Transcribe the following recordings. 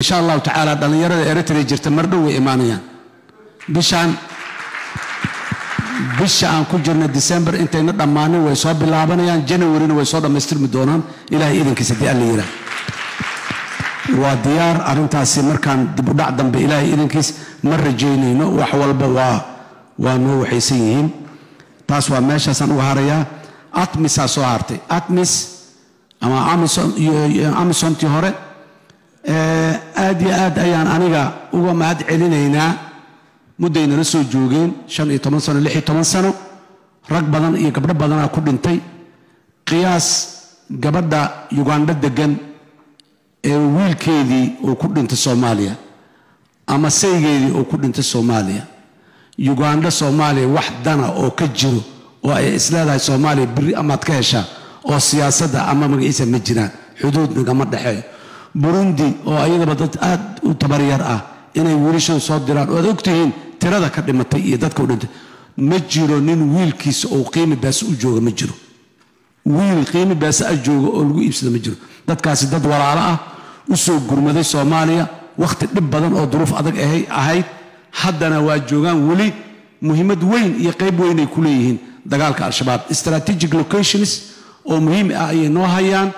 Insha Allahu tacaala dhallinyarada Eritrea jirta mar dhow way imaanayaan. Bishaan, bisha aan ku jirna December intayna dhammaanin way soo bilaabanayaan, Januaryna way soo dhammaystirmi doonaan Ilaahay idankiisa haddii Alla yidhaah. Waa diyaar arrintaasi, markaan dib u dhac dambe Ilaahay idankiis ma rajaynayno, wax walba waa noo waxaysan yihiin. Taas waa meeshaasaan uga harayaa. ATMISaa soo hartay, ATMIS ama Amison iyo Amisontii hore. Aad iyo aad ayaan aniga uga mahad celinaynaa, mudday nala soo joogeen, 15 sano, 16 sano, rag badan iyo gabdho badanaa ku dhintay. Qiyaas gabadha Ugandha degan ee wiilkeedii uu ku dhintay Soomaaliya ama saygeedii uu ku dhintay Soomaaliya, Ugandha Soomaaliya wax dana oo ka jiro oo ay isleedahay Soomaaliya biri amaad ka heshaa oo siyaasadda ama magaciisa ma jiraan, xuduud nagama dhexeeyo. Burundi oo ayadaba dad aad u tabaryar ah inay wiilashooda soo diraan oo aad ogtihiin tirada ka dhimatay iyo dadka u dhintay, ma jiro nin wiilkiisa uu qiimi baase u jooga, ma jiro wiil qiimi baase a jooga oo lagu iibsado, ma jiro. Dadkaasi dad walaalo ah u soo gurmaday Soomaaliya wakhti dhib badan oo duruuf adag ahayd, haddana waa joogaan weli, muhiimad weyn iyo qayb weyn ay ku leeyihiin dagaalka Al-Shabaab. Strategic locations oo muhiim ah ayay noo hayaan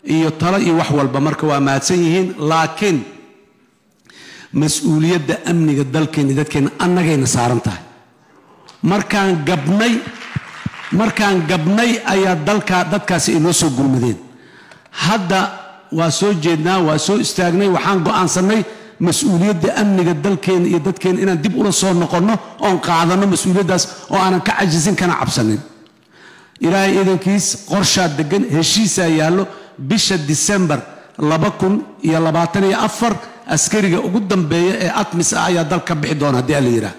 iyo talo iyo wax walba, marka waa mahadsan yihiin. Laakiin mas-uuliyadda amniga dalkeenna, dadkeenna annagayna saaran tahay. Markaan gabnay, markaan gabnay ayaa dalka dadkaasi ay noo soo gurmadeen. Hadda waa soo jeednaa, waa soo istaagnay, waxaan go'aansannay mas-uuliyadda amniga dalkeenna iyo dadkeenna inaan dib ula soo noqonno oon qaadanno mas-uuliyaddaas oo aanan ka cajisin kana cabsanin. Ilaahay iidankiis qorshaa degan, heshiisaa yaallo, bisha Disembar 2024 askariga ugu dambeeya ee ATMIS ah ayaa dalka bixi doona haddii Alla yidhaah.